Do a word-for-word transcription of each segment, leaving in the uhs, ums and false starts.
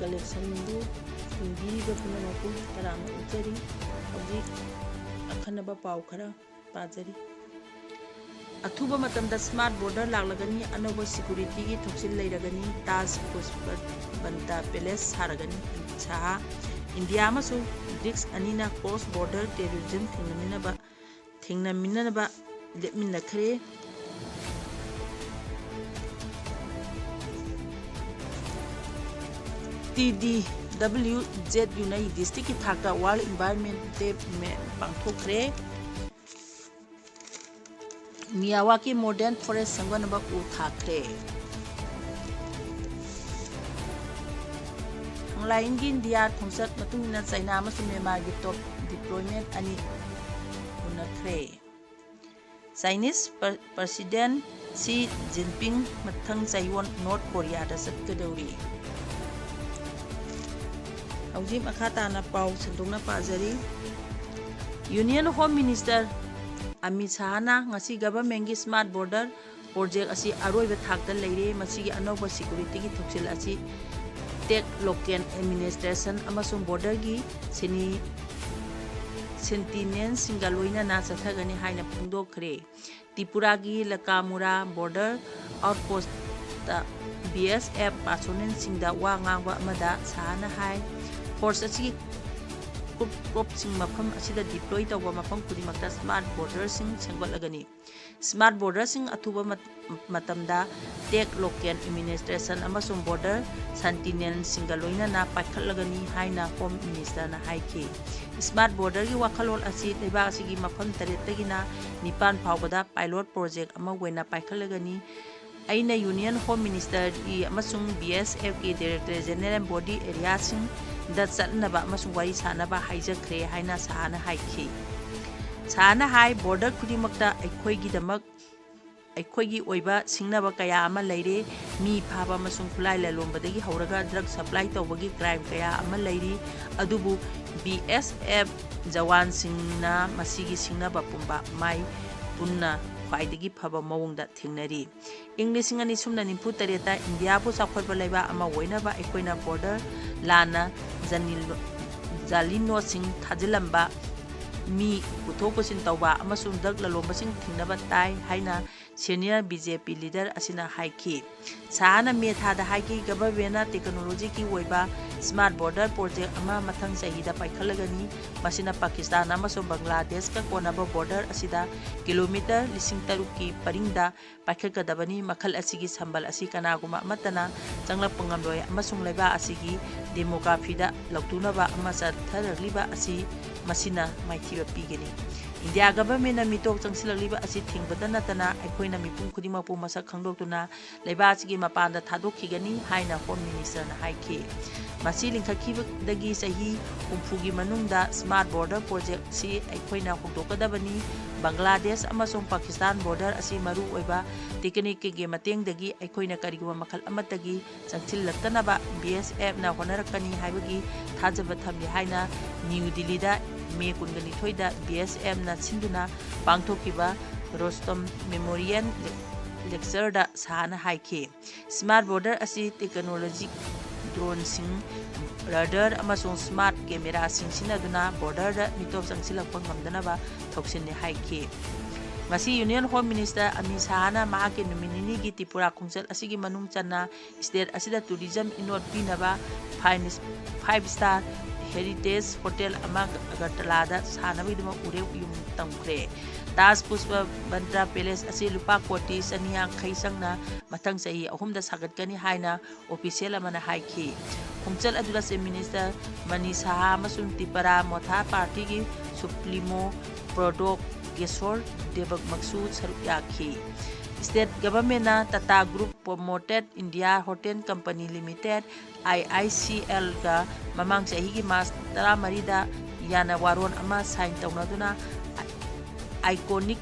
ꯀꯂꯦꯛꯁꯟꯕꯨ ꯌꯦꯡꯕꯤꯔꯤꯕ ꯄꯨꯝꯅꯃꯛꯄꯨ ꯇꯔꯥꯝꯅ ꯑꯣꯛꯆꯔꯤ꯫ ꯍꯧꯖꯤꯛ ꯑꯈꯟꯅꯕ ꯄꯥꯎ ꯈꯔ ꯄꯥꯖꯔꯤ꯫ ꯑꯊꯨꯕ ꯃꯇꯝꯗ ꯁ꯭ꯃꯥꯔꯠ ꯕꯣꯔꯗꯔ ꯂꯥꯛꯂꯒꯅꯤ, ꯑꯅꯧꯕ ꯁꯦꯀ꯭ꯌꯨꯔꯤꯇꯤꯒꯤ ꯊꯧꯁꯤꯜ ꯂꯩꯔꯒꯅꯤ, ꯇꯥꯖ ꯄꯨꯁꯄꯕꯟꯇ ꯄꯦꯂꯦꯁ ꯁꯥꯔꯒꯅꯤ꯫ ꯁꯍꯥ, ꯏꯟꯗꯤꯌꯥ ꯑꯃꯁꯨꯡ ꯕ꯭ꯔꯤꯛꯁ ꯑꯅꯤꯅ ꯀ꯭ꯔꯣꯁ ꯕꯣꯔꯗꯔ ꯇꯦꯔꯣꯔꯤꯖꯝ ꯊꯦꯡꯅꯃꯤꯟꯅꯕ ꯊꯦꯡꯅꯃꯤꯟꯅꯅꯕ ꯂꯦꯞꯃꯤꯟꯅꯈ꯭ꯔꯦ꯫ ꯇꯤ ꯗꯤ ꯗꯕ꯭ꯂꯤꯌꯨ ꯖꯦꯠ ꯌꯨꯅ ꯗꯤꯁꯇ꯭ꯔꯤꯛꯀꯤ ꯊꯥꯛꯇ ꯋꯥꯔꯜ ꯏꯟꯚꯥꯏꯔꯟꯃꯦꯟ ꯗꯦ ꯄꯥꯡꯊꯣꯛꯈ꯭ꯔꯦ꯫ ꯃꯤꯌꯥꯋꯥꯀꯤ ꯃꯣꯗꯔꯟ ꯐꯣꯔꯦꯁ ꯁꯦꯝꯒꯠꯅꯕ ꯎ ꯊꯥꯈ꯭ꯔꯦ꯫ ꯍꯪꯂꯥꯏꯟꯒꯤ ꯏꯟꯗꯤꯌꯥ ꯈꯣꯡꯆꯠ ꯃꯇꯨꯡ ꯏꯟꯅ ꯆꯩꯅꯥ ꯑꯃꯁꯨꯡ ꯃ꯭ꯌꯥꯟꯃꯥꯔꯒꯤ ꯇꯣꯞ ꯗꯤꯄ꯭ꯂꯣꯏꯃꯦꯟ ꯑꯅꯤ ꯎꯅꯈ꯭ꯔꯦ꯫ ꯆꯥꯏꯅꯤꯁ ꯄ꯭ꯔ-, ꯄ꯭ꯔꯁꯤꯗꯦꯟ ꯁꯤ ꯖꯤꯟꯄꯤꯡ ꯃꯊꯪ ꯆꯌꯣꯜ ꯅꯣꯔꯠ ꯀꯣꯔꯤꯌꯥꯗ ꯆꯠꯀꯗꯧꯔꯤ꯫ ꯍꯧꯖꯤꯛ ꯃꯈꯥ ꯇꯥꯅ ꯄꯥꯎ ꯁꯟꯗꯣꯛꯅ ꯄꯥꯖꯔꯤ꯫ ꯌꯨꯅꯤꯌꯟ ꯍꯣꯝ ꯃꯤꯅꯤꯁꯇꯔ ꯑꯃꯤꯠ ꯁꯥꯍꯅ ꯉꯁꯤ ꯒꯚꯔꯟꯃꯦꯟꯒꯤ ꯁ꯭ꯃꯥꯔꯠ ꯕꯣꯔꯗꯔ ꯄ꯭ꯔꯣꯖꯦꯛ ꯑꯁꯤ ꯑꯔꯣꯏꯕ ꯊꯥꯛꯇ ꯂꯩꯔꯦ꯫ ꯃꯁꯤꯒꯤ ꯑꯅꯧꯕ ꯁꯦꯀ꯭ꯌꯨꯔꯤꯇꯤꯒꯤ ꯊꯧꯁꯤꯜ ꯑꯁꯤ ꯇꯦꯛ ꯂꯣꯀꯦꯜ ꯑꯦꯗꯃꯤꯅꯤꯁꯇ꯭ꯔꯦꯁꯟ ꯑꯃꯁꯨꯡ ꯕꯣꯔꯗꯔꯒꯤ ꯁꯤꯅꯤ-, ꯁꯦꯟꯇꯤꯅꯦꯜꯁꯤꯡꯒ ꯂꯣꯏꯅꯅ ꯆꯠꯊꯒꯅꯤ ꯍꯥꯏꯅ ꯐꯣꯡꯗꯣꯛꯈ꯭ꯔꯦ꯫ ꯇ꯭ꯔꯤꯄꯨꯔꯥꯒꯤ ꯂꯀꯥꯃꯨꯔꯥ ꯕꯣꯔꯗꯔ ꯑꯥꯎꯠꯄꯣꯁꯇ ꯕꯤ ꯑꯦꯁ ꯑꯦꯐ ꯄꯥꯔꯁꯣꯅꯦꯜꯁꯤꯡꯗ ꯋꯥ ꯉꯥꯡꯕ ꯑꯃꯗ ꯁꯥꯍꯅ ꯍꯥꯏ, ꯐꯣꯔꯁ ꯑꯁꯤꯒꯤ ꯀ꯭ꯔꯨꯞ, ꯀ꯭ꯔꯨꯞꯁꯤꯡ ꯃꯐꯝ ꯑꯁꯤꯗ ꯗꯤꯄ꯭ꯂꯣꯏ ꯇꯧꯕ ꯃꯐꯝ ꯈꯨꯗꯤꯡꯃꯛꯇ ꯁ꯭ꯃꯥꯔꯠ ꯕꯣꯔꯗꯔꯁꯤꯡ ꯁꯦꯝꯒꯠꯂꯒꯅꯤ꯫ ꯁ꯭ꯃꯥꯔꯠ ꯕꯣꯔꯗꯔꯁꯤꯡ ꯑꯊꯨꯕ ꯃꯠ-, ꯃꯇꯝꯗ ꯇꯦꯛ ꯂꯣꯀꯦꯜ ꯑꯦꯗꯃꯤꯅꯤꯁꯇ꯭ꯔꯦꯁꯟ ꯑꯃꯁꯨꯡ ꯕꯣꯔꯗꯔ ꯁꯦꯟꯇꯤꯅꯦꯜꯁꯤꯡꯒ ꯂꯣꯏꯅꯅ ꯄꯥꯏꯈꯠꯂꯒꯅꯤ ꯍꯥꯏꯅ ꯍꯣꯝ ꯃꯤꯅꯤꯁꯇꯔꯅ ꯍꯥꯏꯈꯤ꯫ ꯁ꯭ꯃꯥꯔꯠ ꯕꯣꯔꯗꯔꯒꯤ ꯋꯥꯈꯜꯂꯣꯟ ꯑꯁꯤ ꯂꯩꯕꯥꯛ ꯑꯁꯤꯒꯤ ꯃꯐꯝ ꯇꯔꯦꯠꯇꯒꯤꯅ ꯅꯤꯄꯥꯟ ꯐꯥꯎꯕꯗ ꯄꯥꯏꯂꯣꯠ ꯄ꯭ꯔꯣꯖꯦꯛ ꯑꯃ ꯑꯣꯏꯅ ꯄꯥꯏꯈꯠꯂꯒꯅꯤ꯫ ꯑꯩꯅ ꯌꯨꯅꯤꯌꯟ ꯍꯣꯝ ꯃꯤꯅꯤꯁꯇꯔꯒꯤ ꯑꯃꯁꯨꯡ ꯕꯤ ꯑꯦꯁ ꯑꯦꯐꯀꯤ ꯗꯥꯏꯔꯦꯛꯇꯔ ꯖꯦꯅꯦꯔꯦꯜ ꯕꯣꯔꯗꯔ ꯑꯦꯔꯤꯌꯥꯁꯤꯡꯗ ꯆꯠꯅꯕ ꯑꯃꯁꯨꯡ ꯋꯥꯔꯤ ꯁꯥꯅꯕ ꯍꯥꯏꯖꯈ꯭ꯔꯦ ꯍꯥꯏꯅ ꯁꯥꯍꯅ ꯍꯥꯏꯈꯤ꯫ ꯁꯥꯍꯅ ꯍꯥꯏ, ꯕꯣꯔꯗꯔ ꯈꯨꯗꯤꯡꯃꯛꯇ ꯑꯩꯈꯣꯏꯒꯤꯗꯃꯛ ꯑꯩꯈꯣꯏꯒꯤ ꯑꯣꯏꯕ ꯁꯤꯡꯅꯕ ꯀꯌꯥ ꯑꯃ ꯂꯩꯔꯦ꯫ ꯃꯤ ꯐꯥꯕ ꯑꯃꯁꯨꯡ ꯈꯨꯠꯂꯥꯏ ꯂꯂꯣꯟꯕꯗꯒꯤ ꯍꯧꯔꯒ ꯗ꯭ꯔꯒ ꯁꯄ꯭ꯂꯥꯏ ꯇꯧꯕꯒꯤ ꯀ꯭ꯔꯥꯏꯝ ꯀꯌꯥ ꯑꯃ ꯂꯩꯔꯤ꯫ ꯑꯗꯨꯕꯨ ꯕꯤ ꯑꯦꯁ ꯑꯦꯐ ꯖꯋꯥꯟꯁꯤꯡꯅ ꯃꯁꯤꯒꯤ ꯁꯤꯡꯅꯕ ꯄꯨꯝꯕ ꯃꯥꯏ ꯄꯨꯟꯅ ꯈ꯭ꯋꯥꯏꯗꯒꯤ ꯐꯕ ꯃꯑꯣꯡꯗ ꯊꯦꯡꯅꯔꯤ꯫ ꯏꯪ ꯂꯤꯁꯤꯡ ꯑꯅꯤ ꯁꯨꯞꯅ ꯅꯤꯐꯨ ꯇꯔꯦꯠꯇ ꯏꯟꯗꯤꯌꯥꯕꯨ ꯆꯥꯎꯈꯠꯄ ꯂꯩꯕꯥꯛ ꯑꯃ ꯑꯣꯏꯅꯕ ꯑꯩꯈꯣꯏꯅ ꯕꯣꯔꯗꯔ ꯂꯥꯟꯅ ꯖꯅꯤꯂꯣ-, ꯖꯥꯂꯤꯅꯣꯁꯤꯡ ꯊꯥꯖꯤꯜꯂꯝꯕ, ꯃꯤ ꯄꯨꯊꯣꯛ ꯄꯨꯁꯤꯟ ꯇꯧꯕ ꯑꯃꯁꯨꯡ ꯗ꯭ꯔꯒ ꯂꯂꯣꯟꯕꯁꯤꯡ ꯊꯤꯡꯅꯕ ꯇꯥꯏ ꯍꯥꯏꯅ senior B J P leader ꯑꯁꯤꯅ ꯍꯥꯏꯈꯤ꯫ ꯁꯍꯥꯅ ꯃꯦ ꯊꯥꯗ ꯍꯥꯏꯈꯤ, governmentꯅ technologyꯒꯤ ꯑꯣꯏꯕ smart border project ꯑꯃ ꯃꯊꯪ ꯆꯍꯤꯗ ꯄꯥꯏꯈꯠꯂꯒꯅꯤ꯫ ꯃꯁꯤꯅ ꯄꯥꯀꯤꯁꯇꯥꯟ ꯑꯃꯁꯨꯡ ꯕꯪꯒ꯭ꯂꯥꯗꯦꯁꯀ ꯀꯣꯟꯅꯕ border ꯑꯁꯤꯗ kilometre ꯂꯤꯁꯤꯡ ꯇꯔꯨꯛꯀꯤ ꯄꯔꯤꯡꯗ ꯄꯥꯏꯈꯠꯀꯗꯕꯅꯤ꯫ ꯃꯈꯜ ꯑꯁꯤꯒꯤ ꯁꯝꯕꯜ ꯑꯁꯤ ꯀꯅꯥꯒꯨꯝꯕ ꯑꯃꯠꯇꯅ ꯆꯪꯂꯛꯄ ꯉꯝꯂꯣꯏ ꯑꯃꯁꯨꯡ ꯂꯩꯕꯥꯛ ꯑꯁꯤꯒꯤ demographyꯗ ꯂꯧꯇꯨꯅꯕ ꯑꯃ ꯆꯠꯊꯔꯛꯂꯤꯕ ꯑꯁꯤ ꯃꯁꯤꯅ ꯃꯥꯏꯊꯤꯕ ꯄꯤꯒꯅꯤ꯫ ꯏꯟꯗꯤꯌꯥ governmentꯅ ꯃꯤꯇꯣꯞ ꯆꯪꯁꯤꯜꯂꯛꯂꯤꯕ ꯑꯁꯤ ꯊꯤꯡꯕꯇ ꯅꯠꯇꯅ ꯑꯩꯈꯣꯏꯅ ꯃꯤꯄꯨꯝ ꯈꯨꯗꯤꯡꯃꯛꯄꯨ ꯃꯁꯛ ꯈꯪꯗꯣꯛꯇꯨꯅ ꯂꯩꯕꯥꯛ ꯑꯁꯤꯒꯤ ꯃꯄꯥꯟꯗ ꯊꯥꯗꯣꯛꯈꯤꯒꯅꯤ ꯍꯥꯏꯅ Home Ministerꯅ ꯍꯥꯏꯈꯤ꯫ ꯃꯁꯤ ꯂꯤꯡꯈꯠꯈꯤꯕꯗꯒꯤ ꯆꯍꯤ ꯍꯨꯝꯐꯨꯒꯤ ꯃꯅꯨꯡꯗ smart border projectꯁꯤ ꯑꯩꯈꯣꯏꯅ ꯍꯧꯗꯣꯛꯀꯗꯕꯅꯤ꯫ ꯕꯪꯒ꯭ꯂꯥꯗꯦꯁ ꯑꯃꯁꯨꯡ ꯄꯥꯀꯤꯁꯇꯥꯟ border ꯑꯁꯤ ꯃꯔꯨꯑꯣꯏꯕ techniqueꯀꯤ ꯃꯇꯦꯡꯗꯒꯤ ꯑꯩꯈꯣꯏꯅ ꯀꯔꯤꯒꯨꯝꯕ ꯃꯈꯜ ꯑꯃꯠꯇꯒꯤ ꯆꯪꯁꯤꯜꯂꯛꯇꯅꯕ B S Fꯅ ꯍꯣꯠꯅꯔꯛꯀꯅꯤ ꯍꯥꯏꯕꯒꯤ ꯊꯥꯖꯕ ꯊꯝꯂꯤ ꯍꯥꯏꯅ ꯅ꯭ꯌꯨ ꯗꯤꯜꯂꯤꯗ ꯃꯦ ꯀꯨꯟꯒ ꯅꯤꯊꯣꯏꯗ B S Fꯅ ꯁꯤꯟꯗꯨꯅ ꯄꯥꯡꯊꯣꯛꯈꯤꯕ ꯔꯣꯁꯇꯝ Memorial Lectureꯗ ꯁꯍꯥꯅ ꯍꯥꯏꯈꯤ꯫ Smart border ꯑꯁꯤ technology, droneꯁꯤꯡ, radar ꯑꯃꯁꯨꯡ smart cameraꯁꯤꯡ ꯁꯤꯖꯤꯟꯅꯗꯨꯅ borderꯗ ꯃꯤꯇꯣꯞ ꯆꯪꯁꯤꯜꯂꯛꯄ ꯉꯝꯗꯅꯕ ꯊꯧꯁꯤꯟꯅꯤ ꯍꯥꯏꯈꯤ꯫ ꯉꯁꯤ Union Home Minister ꯑꯃꯤꯠ ꯁꯍꯥꯅ ꯃꯍꯥꯛꯀꯤ ꯅꯨꯃꯤꯠ ꯅꯤꯅꯤꯒꯤ ꯇ꯭ꯔꯤꯄꯨꯔꯥ ꯈꯣꯡꯆꯠ ꯑꯁꯤꯒꯤ ꯃꯅꯨꯡ ꯆꯟꯅ state ꯑꯁꯤꯗ tourism ꯏꯅꯣꯠ ꯄꯤꯅꯕ fine-, five star heritage hotel ꯑꯃ ꯑꯒꯔꯇꯂꯥꯗ ꯁꯥꯅꯕꯒꯤꯗꯃꯛ ꯎꯔꯦꯞ ꯎꯌꯨꯡ ꯇꯝꯈ꯭ꯔꯦ꯫ ꯇꯥꯖ ꯄꯨꯁꯄ ꯕꯟꯇ꯭ꯔꯥ Palace ꯑꯁꯤ ꯂꯨꯄꯥ ꯀꯣꯇꯤ ꯆꯅꯤ ꯌꯥꯡꯈꯩ ꯆꯪꯅ ꯃꯊꯪ ꯆꯍꯤ ꯑꯍꯨꯝꯗ ꯁꯥꯒꯠꯀꯅꯤ ꯍꯥꯏꯅ official ꯑꯃꯅ ꯍꯥꯏꯈꯤ꯫ ꯈꯣꯡꯆꯠ ꯑꯗꯨꯗ Chief Minister ꯃꯅꯤꯁ ꯁꯍꯥ ꯑꯃꯁꯨꯡ ꯇ꯭ꯔꯤꯄꯨꯔꯥ ꯃꯣꯊꯥ partyꯒꯤ supremo ꯄ꯭ꯔꯣꯗꯣꯛ ꯀꯦꯁꯣꯔ ꯗꯦꯕꯛꯃꯛꯁꯨ ꯁꯔꯨꯛ ꯌꯥꯈꯤ꯫ State governmentꯅ Tata Group Promoted India Hotel Company Limited, I I C Lꯒ ꯃꯃꯥꯡ ꯆꯍꯤꯒꯤ March ꯇꯔꯥꯃꯔꯤꯗ ꯌꯥꯅ ꯋꯥꯔꯣꯜ ꯑꯃ sign ꯇꯧꯅꯗꯨꯅ iconic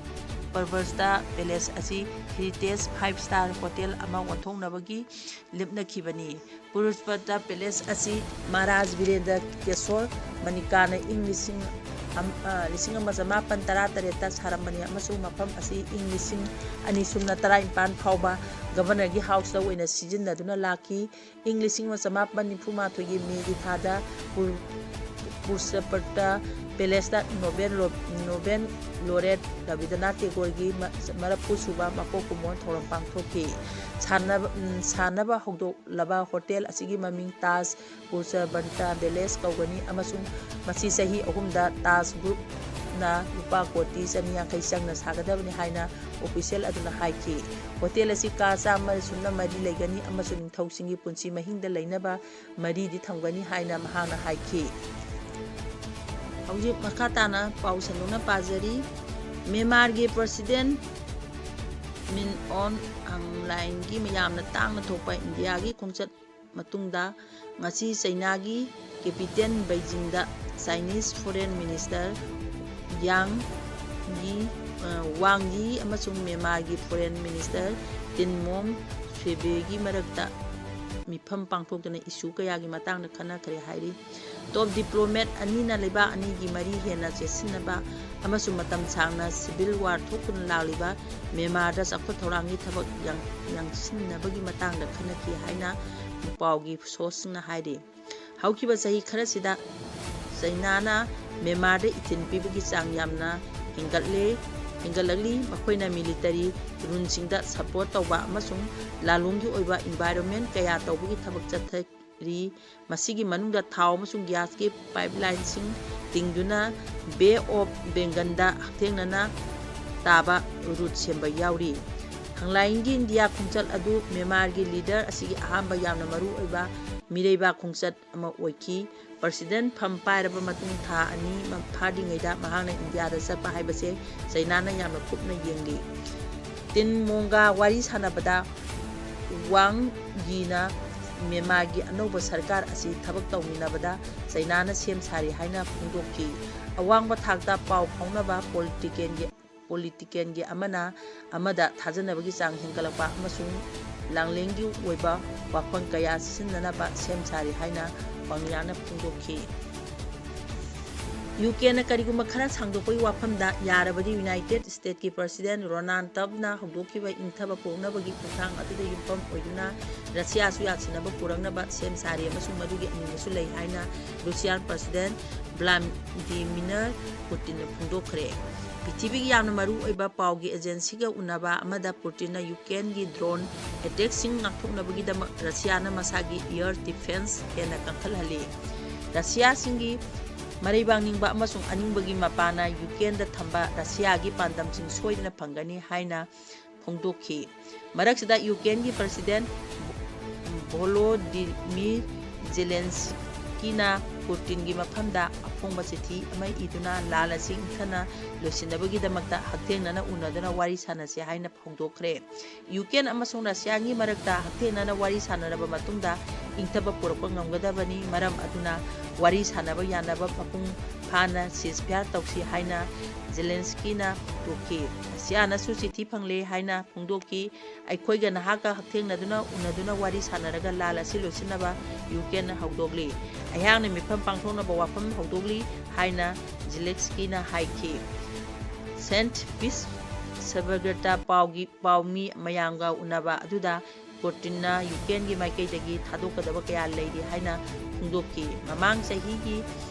ꯄꯨꯁꯄ ꯕꯟꯇ꯭ꯔꯥ Palace ꯑꯁꯤ heritage five star hotel ꯑꯃ ꯑꯣꯟꯊꯣꯛꯅꯕꯒꯤ ꯂꯦꯞꯅꯈꯤꯕꯅꯤ꯫ ꯄꯨꯁꯄ ꯕꯟꯇ꯭ꯔꯥ Palace ꯑꯁꯤ ꯃꯍꯥꯔꯥꯖ ꯕꯤꯔꯦꯟꯗ꯭ꯔ ꯀꯦꯁꯣꯔ ꯃꯅꯤꯀꯥꯅ ꯏꯪ ꯂꯤꯁꯤꯡ ꯑꯝ-, ꯑ, ꯂꯤꯁꯤꯡ ꯑꯃ ꯆꯃꯥꯄꯟ ꯇꯔꯥꯇꯔꯦꯠꯇ ꯁꯥꯔꯝꯕꯅꯤ ꯑꯃꯁꯨꯡ ꯃꯐꯝ ꯑꯁꯤ ꯏꯪ ꯂꯤꯁꯤꯡ ꯑꯅꯤ ꯁꯨꯞꯅ ꯇꯔꯥꯅꯤꯄꯥꯟ ꯐꯥꯎꯕ Governorꯒꯤ Houseꯇ ꯑꯣꯏꯅ ꯁꯤꯖꯤꯟꯅꯗꯨꯅ ꯂꯥꯛꯈꯤ꯫ ꯏꯪ ꯂꯤꯁꯤꯡ ꯑꯃ ꯆꯃꯥꯄꯟ ꯅꯤꯐꯨ ꯃꯥꯊꯣꯏꯒꯤ ꯃꯦꯒꯤ ꯊꯥꯗ ꯄꯨꯔ-, ꯄꯨꯔꯁꯄꯔꯇ Palaceꯇ Nobel ꯂꯣ-, Nobel Laureate ꯔꯕꯤꯟꯗ꯭ꯔꯅꯥꯊ ꯇꯦꯒꯣꯔꯒꯤ ꯃ-, ꯃꯔꯐꯨ ꯁꯨꯕ ꯃꯄꯣꯛ ꯀꯨꯝꯑꯣꯟ ꯊꯧꯔꯝ ꯄꯥꯡꯊꯣꯛꯈꯤ꯫ ꯁꯥꯟꯅꯕ, ꯎꯝ, ꯁꯥꯟꯅꯕ ꯍꯧꯗꯣꯛꯂꯕ ꯍꯣꯇꯦꯜ ꯑꯁꯤꯒꯤ ꯃꯃꯤꯡ ꯇꯥꯖ ꯄꯨꯔꯁꯄꯔꯇ Palace ꯀꯧꯒꯅꯤ ꯑꯃꯁꯨꯡ ꯃꯁꯤ ꯆꯍꯤ ꯑꯍꯨꯝꯗ ꯇꯥꯖ Groupꯅ ꯂꯨꯄꯥ ꯀꯣꯇꯤ ꯆꯅꯤ ꯌꯥꯡꯈꯩ ꯆꯪꯅ ꯁꯥꯒꯗꯕꯅꯤ ꯍꯥꯏꯅ official ꯑꯗꯨꯅ ꯍꯥꯏꯈꯤ꯫ ꯍꯣꯇꯦꯜ ꯑꯁꯤ ꯀꯥ ꯆꯥꯝꯃ ꯁꯨꯞꯅ ꯃꯔꯤ ꯂꯩꯒꯅꯤ ꯑꯃꯁꯨꯡ ꯅꯤꯡꯊꯧꯁꯤꯡꯒꯤ ꯄꯨꯟꯁꯤ ꯃꯍꯤꯡꯗ ꯂꯩꯅꯕ ꯃꯔꯤꯗꯤ ꯊꯝꯒꯅꯤ ꯍꯥꯏꯅ ꯃꯍꯥꯛꯅ ꯍꯥꯏꯈꯤ꯫ ꯍꯧꯖꯤꯛ ꯃꯈꯥ ꯇꯥꯅ ꯄꯥꯎ ꯁꯟꯗꯣꯛꯅ ꯄꯥꯖꯔꯤ꯫ ꯃ꯭ꯌꯥꯟꯃꯥꯔꯒꯤ President Min Aung Hlaingꯒꯤ ꯃꯌꯥꯝꯅ ꯇꯥꯡꯅ ꯊꯣꯛꯄ ꯏꯟꯗꯤꯌꯥꯒꯤ ꯈꯣꯡꯆꯠ ꯃꯇꯨꯡꯗ ꯉꯁꯤ ꯆꯩꯅꯥꯒꯤ capital ꯕꯩꯖꯤꯡꯗ Chinese Foreign Minister Yang Yi, ꯑ, Wang Yi ꯑꯃꯁꯨꯡ ꯃ꯭ꯌꯥꯟꯃꯥꯔꯒꯤ Foreign Minister ꯇꯤꯟ ꯃꯣꯡ ꯁꯨꯕꯦꯒꯤ ꯃꯔꯛꯇ ꯃꯤꯐꯝ ꯄꯥꯡꯊꯣꯛꯇꯨꯅ issue ꯀꯌꯥꯒꯤ ꯃꯇꯥꯡꯗ ꯈꯟꯅꯈ꯭ꯔꯦ ꯍꯥꯏꯔꯤ꯫ Top diplomat ꯑꯅꯤꯅ ꯂꯩꯕꯥꯛ ꯑꯅꯤꯒꯤ ꯃꯔꯤ ꯍꯦꯟꯅ ꯆꯦꯠꯁꯤꯟꯅꯕ ꯑꯃꯁꯨꯡ ꯃꯇꯝ ꯁꯥꯡꯅ civil war ꯊꯣꯛꯇꯨꯅ ꯂꯥꯛꯂꯤꯕ ꯃ꯭ꯌꯥꯟꯃꯥꯔꯗ ꯆꯥꯎꯈꯠ ꯊꯧꯔꯥꯡꯒꯤ ꯊꯕꯛ ꯌꯥꯡ-, ꯌꯥꯡꯁꯤꯟꯅꯕꯒꯤ ꯃꯇꯥꯡꯗ ꯈꯟꯅꯈꯤ ꯍꯥꯏꯅ ꯄꯥꯎꯒꯤ sourceꯁꯤꯡꯅ ꯍꯥꯏꯔꯤ꯫ ꯍꯧꯈꯤꯕ ꯆꯍꯤ ꯈꯔꯁꯤꯗ ꯆꯩꯅꯥꯅ ꯃ꯭ꯌꯥꯟꯃꯥꯔꯗ ꯏꯊꯤꯟ ꯄꯤꯕꯒꯤ ꯆꯥꯡ ꯌꯥꯝꯅ ꯍꯦꯟꯒꯠꯂꯦ, ꯍꯦꯟꯒꯠꯂꯛꯂꯤ꯫ ꯃꯈꯣꯏꯅ military ruleꯁꯤꯡꯗ support ꯇꯧꯕ ꯑꯃꯁꯨꯡ ꯂꯥꯂꯣꯡꯒꯤ ꯑꯣꯏꯕ environment ꯀꯌꯥ ꯇꯧꯕꯒꯤ ꯊꯕꯛ ꯆꯠꯊꯔꯤ꯫ ꯃꯁꯤꯒꯤ ꯃꯅꯨꯡꯗ ꯊꯥꯎ ꯑꯃꯁꯨꯡ gasꯀꯤ pipelineꯁꯤꯡ ꯇꯤꯡꯗꯨꯅ Bay of Bengalꯗ ꯍꯛꯊꯦꯡꯅꯅ ꯇꯥꯕ route ꯁꯦꯝꯕ ꯌꯥꯎꯔꯤ꯫ ꯍꯪꯂꯥꯏꯟꯒꯤ ꯏꯟꯗꯤꯌꯥ ꯈꯣꯡꯆꯠ ꯑꯗꯨ ꯃ꯭ꯌꯥꯟꯃꯥꯔꯒꯤ leader ꯑꯁꯤꯒꯤ ꯑꯍꯥꯟꯕ ꯌꯥꯝꯅ ꯃꯔꯨꯑꯣꯏꯕ ꯃꯤꯔꯩꯕꯥꯛ ꯈꯣꯡꯆꯠ ꯑꯃ ꯑꯣꯏꯈꯤ꯫ President ꯐꯝ ꯄꯥꯏꯔꯕ ꯃꯇꯨꯡ ꯊꯥ ꯑꯅꯤ ꯃ-, ꯐꯥꯗ꯭ꯔꯤꯉꯩꯗ ꯃꯍꯥꯛꯅ ꯏꯟꯗꯤꯌꯥꯗ ꯆꯠꯄ ꯍꯥꯏꯕꯁꯦ ꯆꯩꯅꯥꯅ ꯌꯥꯝꯅ ꯀꯨꯞꯅ ꯌꯦꯡꯂꯤ꯫ ꯇꯤꯟ ꯃꯣꯡꯒ ꯋꯥꯔꯤ ꯁꯥꯟꯅꯕꯗ ꯋꯥꯡ ꯌꯤꯅ ꯃ꯭ꯌꯥꯟꯃꯥꯔꯒꯤ ꯑꯅꯧꯕ ꯁꯔꯀꯥꯔ ꯑꯁꯤ ꯊꯕꯛ ꯇꯧꯃꯤꯟꯅꯕꯗ ꯆꯩꯅꯥꯅ ꯁꯦꯝ ꯁꯥꯔꯤ ꯍꯥꯏꯅ ꯐꯣꯡꯗꯣꯛꯈꯤ꯫ ꯑꯋꯥꯡꯕ ꯊꯥꯛꯇ ꯄꯥꯎ ꯐꯥꯎꯅꯕ politicalꯒꯤ, politicalꯒꯤ ꯑꯃꯅ ꯑꯃꯗ ꯊꯥꯖꯅꯕꯒꯤ ꯆꯥꯡ ꯍꯦꯟꯒꯠꯂꯛꯄ ꯑꯃꯁꯨꯡ ꯂꯥꯡꯂꯦꯟꯒꯤ ꯑꯣꯏꯕ ꯋꯥꯐꯝ ꯀꯌꯥ ꯁꯤꯖꯤꯟꯅꯅꯕ ꯁꯦꯝ ꯁꯥꯔꯤ ꯍꯥꯏꯅ ꯋꯥꯡ ꯌꯤꯅ ꯐꯣꯡꯗꯣꯛꯈꯤ꯫ ꯌꯨ ꯀꯦꯅ ꯀꯔꯤꯒꯨꯝꯕ ꯈꯔ ꯁꯥꯡꯗꯣꯛꯄꯒꯤ ꯋꯥꯐꯝꯗ ꯌꯥꯔꯕꯗꯤ ꯌꯨꯅꯥꯏꯇꯦꯗ ꯁ꯭ꯇꯦꯠꯀꯤ ꯄ꯭ꯔꯁꯤꯗꯦꯟꯠ ꯔꯣꯅꯥꯜꯗ ꯇ꯭ꯔꯝꯞꯅ ꯍꯧꯗꯣꯛꯈꯤꯕ ꯏꯪꯊꯕ ꯄꯨꯔꯛꯅꯕꯒꯤ ꯈꯣꯡꯊꯥꯡ ꯑꯗꯨꯗ ꯌꯨꯝꯐꯝ ꯑꯣꯏꯗꯨꯅ ꯔꯁꯤꯌꯥꯁꯨ ꯌꯥꯁꯤꯟꯅꯕ ꯄꯨꯔꯛꯅꯕ ꯁꯦꯝ ꯁꯥꯔꯤ ꯑꯃꯁꯨꯡ ꯃꯗꯨꯒꯤ ꯑꯅꯤꯡꯕꯁꯨ ꯂꯩ ꯍꯥꯏꯅ ꯔꯨꯁꯤꯌꯥꯟ ꯄ꯭ꯔꯁꯤꯗꯦꯟꯠ ꯚ꯭ꯂꯥꯗꯤꯃꯤꯔ ꯄꯨꯇꯤꯟꯅ ꯐꯣꯡꯗꯣꯛꯈ꯭ꯔꯦ꯫ ꯄ꯭ꯔꯤꯊꯤꯕꯤꯒꯤ ꯌꯥꯝꯅ ꯃꯔꯨ ꯑꯣꯏꯕ ꯄꯥꯎꯒꯤ ꯑꯦꯖꯦꯟꯁꯤꯒ ꯎꯅꯕ ꯑꯃꯗ ꯄꯨꯇꯤꯟꯅ ꯌꯨꯀ꯭ꯔꯦꯟꯒꯤ ꯗ꯭ꯔꯣꯟ ꯑꯦꯇꯦꯛꯁꯤꯡ ꯉꯥꯛꯊꯣꯛꯅꯕꯒꯤꯗꯃꯛ ꯔꯁꯤꯌꯥꯅ ꯃꯁꯥꯒꯤ ꯑꯦꯌꯔ ꯗꯤꯐꯦꯟꯁ ꯍꯦꯟꯅ ꯀꯟꯈꯠꯍꯜꯂꯤ꯫ ꯔꯁꯤꯌꯥꯁꯤꯡꯒꯤ ꯃꯔꯩꯕꯥꯛ ꯅꯤꯡꯕ ꯑꯃꯁꯨꯡ ꯑꯅꯤꯡꯕꯒꯤ ꯃꯄꯥꯅ ꯌꯨꯀ꯭ꯔꯦꯟꯗ ꯊꯝꯕ ꯔꯁꯤꯌꯥꯒꯤ ꯄꯥꯟꯗꯝꯁꯤꯡ ꯁꯣꯏꯗꯅ ꯐꯪꯒꯅꯤ ꯍꯥꯏꯅ ꯐꯣꯡꯗꯣꯛꯈꯤ꯫ ꯃꯔꯛꯁꯤꯗ ꯌꯨꯀ꯭ꯔꯦꯟꯒꯤ ꯄ꯭ꯔꯁꯤꯗꯦꯟꯠ ꯚꯣꯂꯣꯗꯤꯃꯤꯔ ꯖꯦꯂꯦꯟꯁꯀꯤꯅ ꯄꯨꯇꯤꯟꯒꯤ ꯃꯐꯝꯗ ꯑꯐꯣꯡꯕ ꯆꯤꯊꯤ ꯑꯃ ꯏꯗꯨꯅ ꯂꯥꯟ ꯑꯁꯤ ꯏꯪꯊꯅ ꯂꯣꯏꯁꯤꯟꯅꯕꯒꯤꯗꯃꯛꯇ ꯍꯛꯊꯦꯡꯅꯅ ꯎꯅꯗꯨꯅ ꯋꯥꯔꯤ ꯁꯥꯟꯅꯁꯤ ꯍꯥꯏꯅ ꯐꯣꯡꯗꯣꯛꯈ꯭ꯔꯦ꯫ ꯌꯨꯀ꯭ꯔꯦꯟ ꯑꯃꯁꯨꯡ ꯔꯁꯤꯌꯥꯒꯤ ꯃꯔꯛꯇ ꯍꯛꯊꯦꯡꯅꯅ ꯋꯥꯔꯤ ꯁꯥꯟꯅꯔꯕ ꯃꯇꯨꯡꯗ ꯏꯪꯊꯕ ꯄꯨꯔꯛꯄ ꯉꯝꯒꯗꯕꯅꯤ, ꯃꯔꯝ ꯑꯗꯨꯅ ꯋꯥꯔꯤ ꯁꯥꯟꯅꯕ ꯌꯥꯅꯕ ꯃꯄꯨꯡ ꯐꯥꯅ ꯁꯤꯖꯐꯤꯌꯥꯔ ꯇꯧꯁꯤ ꯍꯥꯏꯅ ꯖꯦꯂꯦꯟꯁꯀꯤꯅ ꯐꯣꯡꯗꯣꯛꯈꯤ꯫ ꯔꯁꯤꯌꯥꯅꯁꯨ ꯆꯤꯊꯤ ꯐꯪꯂꯦ ꯍꯥꯏꯅ ꯐꯣꯡꯗꯣꯛꯈꯤ꯫ ꯑꯩꯈꯣꯏꯒ ꯅꯍꯥꯛꯀ ꯍꯛꯊꯦꯡꯅꯗꯨꯅ ꯎꯅꯗꯨꯅ ꯋꯥꯔꯤ ꯁꯥꯟꯅꯔꯒ ꯂꯥꯟ ꯑꯁꯤ ꯂꯣꯏꯁꯤꯟꯅꯕ ꯌꯨꯀ꯭ꯔꯦꯟꯅ ꯍꯧꯗꯣꯛꯂꯤ꯫ ꯑꯩꯍꯥꯛꯅ ꯃꯤꯐꯝ ꯄꯥꯡꯊꯣꯛꯅꯕ ꯋꯥꯐꯝ ꯍꯧꯗꯣꯛꯂꯤ ꯍꯥꯏꯅ ꯖꯦꯂꯦꯟꯁꯀꯤꯅ ꯍꯥꯏꯈꯤ꯫ ꯁꯦꯟꯠ ꯄꯤꯇꯔꯁꯕꯔꯒꯇ ꯄꯥꯎꯒꯤ, ꯄꯥꯎꯃꯤ ꯃꯌꯥꯝꯒ ꯎꯅꯕ ꯑꯗꯨꯗ ꯄꯨꯇꯤꯟꯅ ꯌꯨꯀ꯭ꯔꯦꯟꯒꯤ ꯃꯥꯏꯀꯩꯗꯒꯤ ꯊꯥꯗꯣꯛꯀꯗꯕ ꯀꯌꯥ ꯂꯩꯔꯤ ꯍꯥꯏꯅ ꯐꯣꯡꯗꯣꯛꯈꯤ꯫ ꯃꯃꯥꯡ ꯆꯍꯤꯒꯤ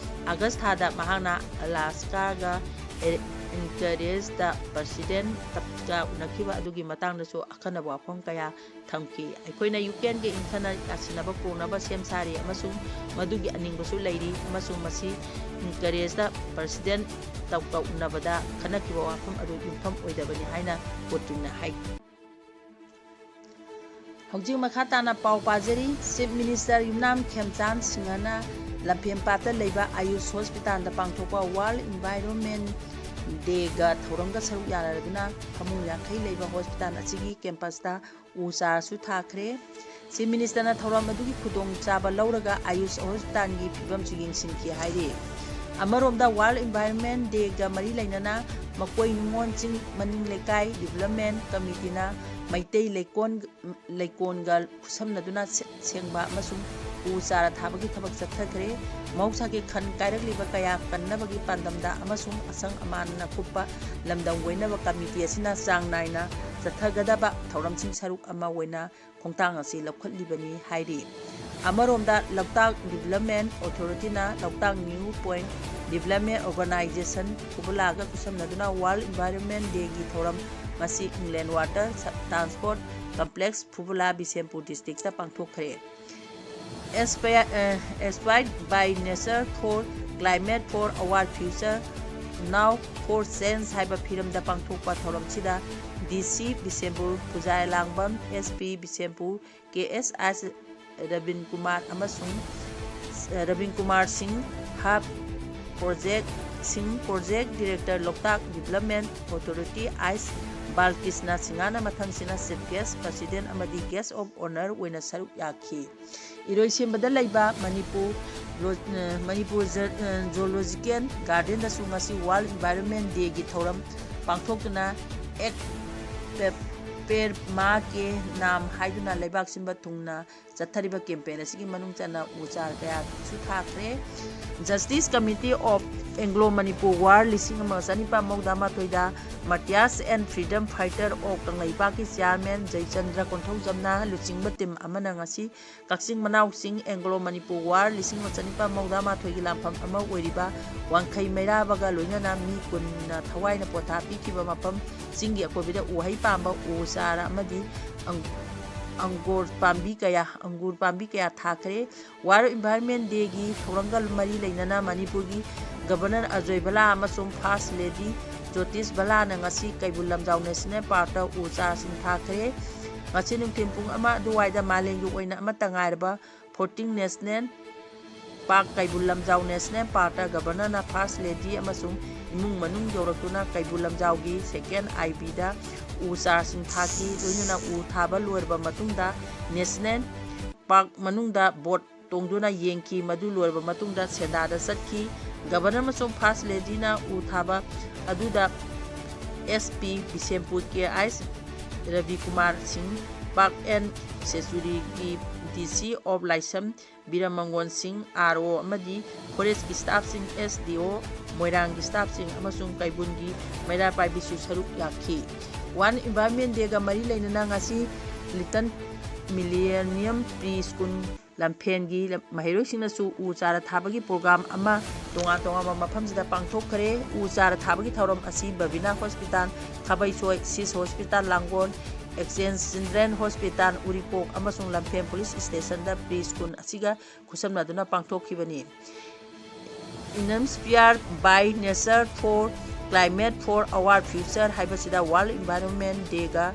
ꯑꯥꯒꯁ ꯊꯥꯗ ꯃꯍꯥꯛꯅ ꯑꯂꯥꯁꯀꯥꯒ ꯑꯦ-, ꯑꯦꯟꯀꯔꯦꯖꯇ ꯄ꯭ꯔꯁꯤꯗꯦꯟꯠ ꯇ꯭ꯔꯝꯞꯀ ꯎꯅꯈꯤꯕ ꯑꯗꯨꯒꯤ ꯃꯇꯥꯡꯗꯁꯨ ꯑꯈꯟꯅꯕ ꯋꯥꯐꯝ ꯀꯌꯥ ꯊꯝꯈꯤ꯫ ꯑꯩꯈꯣꯏꯅ ꯌꯨꯀ꯭ꯔꯦꯟꯒ ꯏꯪꯊꯅ ꯌꯥꯁꯤꯟꯅꯕ ꯄꯨꯔꯛꯅꯕ ꯁꯦꯝ ꯁꯥꯔꯤ ꯑꯃꯁꯨꯡ ꯃꯗꯨꯒꯤ ꯑꯅꯤꯡꯕꯁꯨ ꯂꯩꯔꯤ ꯑꯃꯁꯨꯡ ꯃꯁꯤ ꯑꯦꯟꯀꯔꯦꯖꯇ ꯄ꯭ꯔꯁꯤꯗꯦꯟꯠ ꯇ꯭ꯔꯝꯞꯀ ꯎꯅꯕꯗ ꯈꯟꯅꯈꯤꯕ ꯋꯥꯐꯝ ꯑꯗꯨ ꯌꯨꯝꯐꯝ ꯑꯣꯏꯗꯕꯅꯤ ꯍꯥꯏꯅ ꯄꯨꯇꯤꯟꯅ ꯍꯥꯏꯈꯤ꯫ ꯍꯧꯖꯤꯛ ꯃꯈꯥ ꯇꯥꯅ ꯄꯥꯎ ꯄꯥꯖꯔꯤ꯫ ꯆꯤꯐ ꯃꯤꯅꯤꯁꯇꯔ ꯌꯨꯝꯅꯥꯝ ꯈꯦꯝꯆꯥꯟ ꯁꯤꯡꯍꯅ ꯂꯝꯐꯦꯟꯄꯥꯠꯇ ꯂꯩꯕ ꯑꯌꯨꯁ ꯍꯣꯁꯄꯤꯇꯥꯜꯗ ꯄꯥꯡꯊꯣꯛꯄ ꯋꯥꯔꯜ ꯏꯟꯚꯥꯏꯔꯣꯟꯃꯦꯟ ꯗꯦꯒ ꯊꯧꯔꯝꯒ ꯁꯔꯨꯛ ꯌꯥꯅꯗꯨꯅ ꯐꯃꯨꯡ ꯌꯥꯡꯈꯩ ꯂꯩꯕ ꯍꯣꯁꯄꯤꯇꯥꯜ ꯑꯁꯤꯒꯤ ꯀꯦꯝꯄꯁꯇ ꯎ ꯆꯥꯔꯁꯨ ꯊꯥꯈ꯭ꯔꯦ꯫ ꯆꯤꯐ ꯃꯤꯅꯤꯁꯇꯔꯅ ꯊꯧꯔꯝ ꯑꯗꯨꯒꯤ ꯈꯨꯗꯣꯡꯆꯥꯕ ꯂꯧꯔꯒ ꯑꯌꯨꯁ ꯍꯣꯁꯄꯤꯇꯥꯜꯒꯤ ꯐꯤꯕꯝꯁꯨ ꯌꯦꯡꯁꯤꯟꯈꯤ ꯍꯥꯏꯔꯤ꯫ ꯑꯃꯔꯣꯝꯗ ꯋꯥꯔꯜ ꯏꯟꯚꯥꯏꯔꯣꯟꯃꯦꯟ ꯗꯦꯒ ꯃꯔꯤ ꯂꯩꯅꯅ ꯃꯀꯣꯏ ꯅꯤꯉꯣꯜ ꯆꯤꯡ ꯃꯅꯤꯡ ꯂꯩꯀꯥꯏ ꯗꯤꯕꯂꯞꯃꯦꯟ ꯀꯃꯤꯇꯤꯅ ꯃꯩꯇꯩ ꯂꯩꯀꯣꯟ, ꯂꯩꯀꯣꯟꯒ ꯈꯨꯠꯁꯝꯅꯗꯨꯅ ꯁꯦ-, ꯁꯦꯡꯕ ꯑꯃꯁꯨꯡ ꯎ ꯆꯥꯔꯥ ꯊꯥꯕꯒꯤ ꯊꯕꯛ ꯆꯠꯊꯈ꯭ꯔꯦ꯫ ꯃꯍꯧꯁꯥꯒꯤ ꯈꯟ ꯀꯥꯏꯔꯛꯂꯤꯕ ꯀꯌꯥ ꯀꯟꯅꯕꯒꯤ ꯄꯥꯟꯗꯝꯗ ꯑꯃꯁꯨꯡ ꯑꯁꯪ ꯑꯃꯥꯟꯅ ꯀꯨꯞꯄ ꯂꯝꯗꯝ ꯑꯣꯏꯅꯕ ꯀꯃꯤꯇꯤ ꯑꯁꯤꯅ ꯆꯥꯡ ꯅꯥꯏꯅ ꯆꯠꯊꯒꯗꯕ ꯊꯧꯔꯝꯁꯤꯡ ꯁꯔꯨꯛ ꯑꯃ ꯑꯣꯏꯅ ꯈꯣꯡꯊꯥꯡ ꯑꯁꯤ ꯂꯧꯈꯠꯂꯤꯕꯅꯤ ꯍꯥꯏꯔꯤ꯫ ꯑꯃꯔꯣꯝꯗ ꯂꯣꯛꯇꯥꯛ ꯗꯤꯕꯦꯂꯞꯃꯦꯟ ꯑꯣꯊꯣꯔꯤꯇꯤꯅ Loktak new point development organization ꯐꯨꯕꯂꯥꯒ ꯈꯨꯠꯁꯝꯅꯗꯨꯅ ꯋꯥꯔꯜ ꯏꯟꯚꯥꯏꯔꯣꯟꯃꯦꯟ ꯗꯦꯒꯤ ꯊꯧꯔꯝ ꯉꯁꯤ inland water transport complex Phubala Bishnupur district ꯄꯥꯡꯊꯣꯛꯈ꯭ꯔꯦ꯫ Aspire, uh, Aspired by Nature for Climate for Our Future, Now for Change ꯍꯥꯏꯕ ꯐꯤꯔꯝꯗ ꯄꯥꯡꯊꯣꯛꯄ ꯊꯧꯔꯝꯁꯤꯗ ꯗꯤ ꯁꯤ ꯕꯤꯁꯦꯝꯄꯨꯔ, ꯄꯨꯖꯥ ꯂꯥꯡꯕꯝ ꯑꯦꯁ ꯄꯤ ꯕꯤꯁꯦꯝꯄꯨꯔ, ꯀꯦ ꯑꯦꯁ ꯑꯥꯏ ꯔꯕꯤꯟ ꯀꯨꯃꯥꯔ ꯑꯃꯁꯨꯡ, ꯑ, ꯔꯕꯤꯟ ꯀꯨꯃꯥꯔ ꯁꯤꯡ, ꯍꯕ ꯄ꯭ꯔꯣꯖꯦꯛ ꯁꯤꯡ, project director, Loktak development authority, ꯑꯥꯏꯁ ꯕꯥꯜꯀꯤꯁꯅꯥ ꯁꯤꯡꯍꯥꯅ ꯃꯊꯪꯁꯤꯅ ꯆꯤꯐ ꯒꯦꯁ, ꯄ꯭ꯔꯁꯤꯗꯦꯟ ꯑꯃꯗꯤ ꯒꯦꯁ ꯑꯣꯐ ꯑꯣꯅꯔ ꯑꯣꯏꯅ ꯁꯔꯨꯛ ꯌꯥꯈꯤ꯫ ꯏꯔꯣꯏꯁꯦꯝꯕꯗ ꯂꯩꯕ ꯃꯅꯤꯄꯨꯔ ꯂꯣ-, ꯑ, ꯃꯅꯤꯄꯨꯔ ꯖ-, ꯑ, ꯖꯨꯑꯣꯂꯣꯖꯤꯀꯦꯜ ꯒꯥꯔꯗꯦꯟꯗꯁꯨ ꯉꯁꯤ ꯋꯥꯔꯜ ꯏꯟꯚꯥꯏꯔꯣꯟꯃꯦꯟ ꯗꯦꯒꯤ ꯊꯧꯔꯝ ꯄꯥꯡꯊꯣꯛꯇꯨꯅ ꯑꯦꯛ ꯄꯦ-, ꯄꯦꯔ ꯃꯥ ꯀꯦ ꯅꯥꯝ ꯍꯥꯏꯗꯨꯅ ꯂꯩꯕꯥꯛ ꯁꯤꯟꯕ ꯊꯨꯡꯅ ꯆꯠꯊꯔꯤꯕ ꯀꯦꯝꯄꯦꯟ ꯑꯁꯤꯒꯤ ꯃꯅꯨꯡ ꯆꯟꯅ ꯎ ꯆꯥꯔ ꯀꯌꯥꯁꯨ ꯊꯥꯈ꯭ꯔꯦ꯫ Justice Committee of Anglo Manipur War ꯂꯤꯁꯤꯡ ꯑꯃꯒ ꯆꯅꯤꯄꯥꯟ ꯃꯧꯗ꯭ꯔꯥ ꯃꯥꯊꯣꯏꯗ Martyrs and Freedom Fighter of ꯀꯪꯂꯩꯄꯥꯛꯀꯤ ꯆꯤꯌꯥꯔꯃꯦꯟ ꯖꯩꯆꯟꯗ꯭ꯔ ꯀꯣꯟꯊꯧꯖꯝꯅ ꯂꯨꯆꯤꯡꯕ ꯇꯤꯝ ꯑꯃꯅ ꯉꯁꯤ ꯀꯛꯆꯤꯡ ꯃꯅꯥꯎꯁꯤꯡ ꯑꯦꯡꯒ꯭ꯂꯣ ꯃꯅꯤꯄꯨꯔ ꯋꯥꯔ ꯂꯤꯁꯤꯡ ꯑꯃ ꯆꯅꯤꯄꯥꯟ ꯃꯧꯗ꯭ꯔꯥ ꯃꯥꯊꯣꯏꯒꯤ ꯂꯥꯟꯐꯝ ꯑꯃ ꯑꯣꯏꯔꯤꯕ ꯋꯥꯡꯈꯩ ꯃꯩꯔꯥꯕꯒ ꯂꯣꯏꯅꯅ ꯃꯤ ꯀꯨꯟꯅ ꯊꯋꯥꯏꯅ ꯄꯣꯊꯥ ꯄꯤꯈꯤꯕ ꯃꯐꯝ ꯆꯤꯡꯒꯤ ꯑꯀꯣꯏꯕꯗ ꯎꯍꯩ ꯄꯥꯝꯕ ꯎ ꯆꯥꯔ ꯑꯃꯗꯤ ꯑꯪ-, ꯑꯪꯒꯨꯔ ꯄꯥꯝꯕꯤ ꯀꯌꯥ, ꯑꯪꯒꯨꯔ ꯄꯥꯝꯕꯤ ꯀꯌꯥ ꯊꯥꯈ꯭ꯔꯦ꯫ World Environment Dayꯒꯤ ꯊꯧꯔꯝꯒ ꯃꯔꯤ ꯂꯩꯅꯅ ꯃꯅꯤꯄꯨꯔꯒꯤ ꯒꯕꯔꯅꯔ ꯑꯖꯣꯏ ꯚꯂꯥ ꯑꯃꯁꯨꯡ ꯐꯥꯔꯁ ꯂꯦꯗꯤ ꯖꯣꯇꯤꯁ ꯚꯂꯥꯅ ꯉꯁꯤ ꯀꯩꯕꯨꯜ ꯂꯝꯖꯥꯎ ꯅꯦꯁꯅꯦꯜ ꯄꯥꯔꯛꯇ ꯎ ꯆꯥꯔꯁꯤꯡ ꯊꯥꯈ꯭ꯔꯦ꯫ ꯉꯁꯤ ꯅꯨꯡꯊꯤꯜ ꯄꯨꯡ ꯑꯃ ꯑꯗꯨꯋꯥꯏꯗ ꯃꯥꯂꯦꯝꯒꯤ ꯑꯣꯏꯅ ꯑꯃꯠꯇ ꯉꯥꯏꯔꯕ floating national park Keibul Lamjao national ꯄꯥꯔꯛꯇ ꯒꯕꯔꯅꯔꯅ first lady ꯑꯃꯁꯨꯡ ꯏꯃꯨꯡ ꯃꯅꯨꯡ ꯌꯧꯔꯛꯇꯨꯅ ꯀꯩꯕꯨꯜ ꯂꯝꯖꯥꯎꯒꯤ ꯁꯦꯀꯦꯟ ꯑꯥꯏꯕꯤꯗ ꯎ ꯆꯥꯔꯁꯤꯡ ꯊꯥꯈꯤ꯫ ꯂꯣꯏꯅꯅ ꯎ ꯊꯥꯕ ꯂꯣꯏꯔꯕ ꯃꯇꯨꯡꯗ ꯅꯦꯁꯅꯦꯜ ꯄꯥꯔꯛ ꯃꯅꯨꯡꯗ ꯕꯣꯠ ꯇꯣꯡꯗꯨꯅ ꯌꯦꯡꯈꯤ꯫ ꯃꯗꯨ ꯂꯣꯏꯔꯕ ꯃꯇꯨꯡꯗ ꯁꯦꯟꯗ꯭ꯔꯥꯗ ꯆꯠꯈꯤ꯫ ꯒꯕꯔꯅꯔ ꯑꯃꯁꯨꯡ ꯐꯥꯔꯁ ꯂꯦꯗꯤꯅ ꯎ ꯊꯥꯕ ꯑꯗꯨꯗ ꯑꯦꯁ ꯄꯤ ꯕꯤꯁꯦꯝꯄꯨꯔ ꯀꯦ ꯑꯥꯏ ꯔꯕꯤꯀꯨꯃꯥꯔ ꯁꯤꯡ, ꯄꯥꯔꯛ ꯑꯦꯟ ꯁꯦꯆꯨꯔꯤꯒꯤ ꯗꯤ ꯁꯤ ꯑꯣꯐ ꯂꯥꯏꯁ꯭ꯔꯝ ꯕꯤꯔꯃꯪꯒꯣꯟ ꯁꯤꯡ, ꯑꯥꯔ ꯑꯣ ꯑꯃꯗꯤ ꯐꯣꯔꯦꯁ꯭ꯠꯀꯤ ꯁ꯭ꯇꯥꯐꯁꯤꯡ, ꯑꯦꯁ ꯗꯤ ꯑꯣ, ꯃꯣꯏꯔꯥꯡꯒꯤ ꯁ꯭ꯇꯥꯐꯁꯤꯡ ꯑꯃꯁꯨꯡ ꯀꯩꯕꯨꯜꯒꯤ ꯃꯩꯔꯥ ꯄꯥꯏꯕꯤꯁꯨ ꯁꯔꯨꯛ ꯌꯥꯈꯤ꯫ ꯋꯥꯔꯜꯗ ꯏꯟꯚꯥꯏꯔꯟꯃꯦꯟꯠ ꯗꯦꯒ ꯃꯔꯤ ꯂꯩꯅꯅ ꯉꯁꯤ ꯂꯤꯇꯜ ꯃꯤꯂꯦꯅꯤꯌꯝ ꯄ꯭ꯔꯤ ꯁ꯭ꯀꯨꯜ ꯂꯝꯐꯦꯜꯒꯤ ꯃꯍꯩꯔꯣꯏꯁꯤꯡꯅꯁꯨ ꯎ ꯆꯥꯔ ꯊꯥꯕꯒꯤ ꯄ꯭ꯔꯣꯒ꯭ꯔꯥꯝ ꯑꯃ ꯇꯣꯉꯥꯟ ꯇꯣꯉꯥꯟꯕ ꯃꯐꯝꯁꯤꯗ ꯄꯥꯡꯊꯣꯛꯈ꯭ꯔꯦ꯫ ꯎ ꯆꯥꯔ ꯊꯥꯕꯒꯤ ꯊꯧꯔꯝ ꯑꯁꯤ ꯕꯕꯤꯅꯥ ꯍꯣꯁꯄꯤꯇꯥꯜ, ꯊꯥꯕꯩꯁꯣꯏ, ꯁꯤꯁ ꯍꯣꯁꯄꯤꯇꯥꯜ ꯂꯥꯡꯒꯣꯜ, ꯑꯦꯛꯁꯆꯦꯟꯖ ꯆꯤꯜꯗ꯭ꯔꯦꯟ ꯍꯣꯁꯄꯤꯇꯥꯜ ꯎꯔꯤꯄꯣꯛ ꯑꯃꯁꯨꯡ ꯂꯝꯐꯦꯜ ꯄꯨꯂꯤꯁ ꯁ꯭ꯇꯦꯁꯟꯗ ꯄ꯭ꯔꯤ ꯁ꯭ꯀꯨꯜ ꯑꯁꯤꯒ ꯈꯨꯠꯁꯝꯅꯗꯨꯅ ꯄꯥꯡꯊꯣꯛꯈꯤꯕꯅꯤ꯫ Inspire by Nature for Climate for Our Future ꯍꯥꯏꯕꯁꯤꯗ ꯋꯥꯔꯜꯗ ꯏꯟꯚꯥꯏꯔꯟꯃꯦꯟꯠ ꯗꯦꯒ,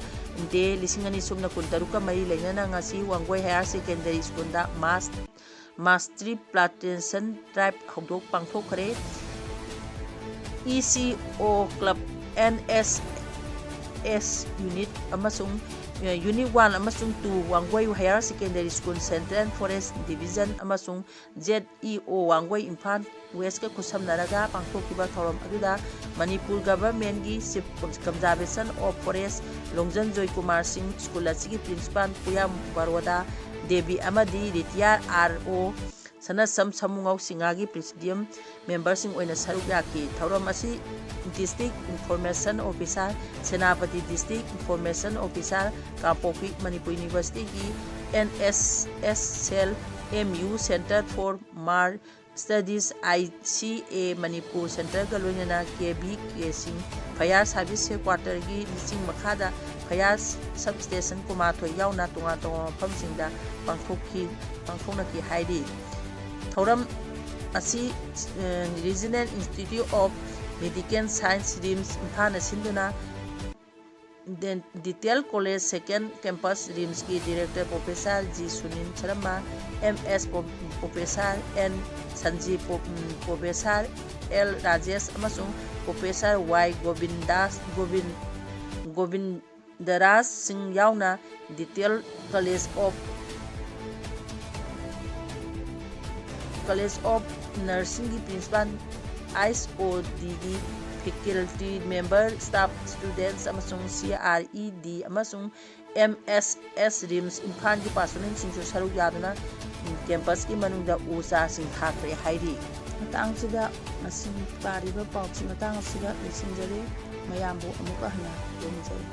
ꯗꯦ ꯂꯤꯁꯤꯡ ꯑꯅꯤ ꯁꯨꯞꯅ ꯀꯨꯟꯇꯔꯨꯛꯀ ꯃꯔꯤ ꯂꯩꯅꯅ ꯉꯁꯤ ꯋꯥꯡꯒꯣꯏ ꯍꯥꯌꯔ ꯁꯦꯀꯦꯟꯗꯔꯤ ꯁ꯭ꯀꯨꯜꯗ mass, mass tree plantation drive ꯍꯧꯗꯣꯛ ꯄꯥꯡꯊꯣꯛꯈ꯭ꯔꯦ꯫ E C O club, N S S unit ꯑꯃꯁꯨꯡ, ꯑ, ꯌꯨꯅꯤꯠ ꯋꯥꯟ ꯑꯃꯁꯨꯡ two Wangoi higher secondary school central forest division ꯑꯃꯁꯨꯡ Z E O Wangoi Imphal ꯋꯦꯁ꯭ꯠꯀ ꯈꯨꯠꯁꯝꯅꯔꯒ ꯄꯥꯡꯊꯣꯛꯈꯤꯕ ꯊꯧꯔꯝ ꯑꯗꯨꯗ ꯃꯅꯤꯄꯨꯔ ꯒꯚꯔꯟꯃꯦꯟꯠꯀꯤ chief conservator of forest Longjam Joykumar Singh, school ꯑꯁꯤꯒꯤ ꯄ꯭ꯔꯤꯟꯁꯤꯄꯥꯜ ꯄꯨꯌꯥꯝ ꯕꯔꯣꯗꯥ ꯗꯦꯕꯤ ꯑꯃꯗꯤ ꯔꯤꯇꯥꯌꯔ ꯑꯥꯔ ꯑꯣ ꯁꯅꯁꯝ ꯁꯃꯨꯉꯧ ꯁꯤꯡꯍꯒꯤ ꯄ꯭ꯔꯤꯁꯤꯗꯤꯌꯝ ꯃꯦꯝꯕꯔꯁꯤꯡ ꯑꯣꯏꯅ ꯁꯔꯨꯛ ꯌꯥꯈꯤ꯫ ꯊꯧꯔꯝ ꯑꯁꯤ district information officer, Senapati district information officer, Kangpokpi Manipur ꯌꯨꯅꯤꯚꯔꯁꯤꯇꯤꯒꯤ N S S cell, M U centre for ꯃꯥꯔ studies, I C A Manipur ꯁꯦꯟꯇꯔꯒ ꯂꯣꯏꯅꯅ ꯀꯦ ꯚꯤ ꯀꯦ ꯁꯤꯡ, ꯐꯥꯌꯔ ꯁꯥꯔꯚꯤꯁ ꯍꯦꯗꯀ꯭ꯋꯥꯇꯔꯒꯤ ꯂꯨꯆꯤꯡ ꯃꯈꯥꯗ ꯐꯥꯌꯔ ꯁꯕ ꯁ꯭ꯇꯦꯁꯟ ꯀꯨꯟꯃꯥꯊꯣꯏ ꯌꯥꯎꯅ ꯇꯣꯉꯥꯟ ꯇꯣꯉꯥꯟꯕ ꯃꯐꯝꯁꯤꯡꯗ ꯄꯥꯡꯊꯣꯛꯈꯤ, ꯄꯥꯡꯊꯣꯛꯅꯈꯤ ꯍꯥꯏꯔꯤ꯫ ꯊꯧꯔꯝ ꯑꯁꯤ, ꯑ, regional institute of medical science, RIMS ꯏꯝꯐꯥꯜꯅ ꯁꯤꯟꯗꯨꯅ, ꯗꯦꯟ-, ꯗꯤꯇꯦꯜ ꯀꯣꯂꯦꯖ ꯁꯦꯀꯦꯟ ꯀꯦꯝꯄꯁ, ꯔꯤꯝꯁꯀꯤ director professor G Sunil Sharma, M S ꯄ꯭ꯔꯣ-, ꯄ꯭ꯔꯣꯐꯦꯁꯔ ꯑꯦꯟ ꯁꯟꯖꯤꯕ, ꯄ꯭ꯔꯣ-, ꯄ꯭ꯔꯣꯐꯦꯁꯔ ꯑꯦꯜ ꯔꯥꯖꯦꯁ ꯑꯃꯁꯨꯡ ꯄ꯭ꯔꯣꯐꯦꯁꯔ ꯋꯥꯏ ꯒꯣꯕꯤꯟꯗꯥꯁ, ꯒꯣꯕꯤꯟ-, ꯒꯣꯕꯤꯟ-, ꯗꯔꯥꯖ ꯁꯤꯡ ꯌꯥꯎꯅ dental college of, college of ꯅꯔꯁꯤꯡꯒꯤ ꯄ꯭ꯔꯤꯟꯁꯤꯄꯥꯜ, ꯑꯥꯏꯁ ꯑꯣ ꯗꯤꯒꯤ faculty member, staff, students ꯑꯃꯁꯨꯡ C R E D ꯑꯃꯁꯨꯡ M S S RIMS ꯏꯝꯐꯥꯜꯒꯤ personnelꯁꯤꯡꯁꯨ ꯁꯔꯨꯛ ꯌꯥꯗꯨꯅ campusꯀꯤ ꯃꯅꯨꯡꯗ ꯎ ꯆꯥꯔꯁꯤꯡ ꯊꯥꯈ꯭ꯔꯦ ꯍꯥꯏꯔꯤ꯫ ꯃꯇꯥꯡꯁꯤꯗ ꯉꯁꯤ ꯄꯥꯔꯤꯕ ꯄꯥꯎꯆꯦ ꯃꯇꯥꯡ ꯑꯁꯤꯗ ꯂꯣꯏꯁꯤꯟꯖꯔꯦ꯫ ꯃꯌꯥꯝꯕꯨ ꯑꯃꯨꯛꯀ ꯍꯟꯅ ꯈꯨꯔꯨꯝꯖꯔꯤ꯫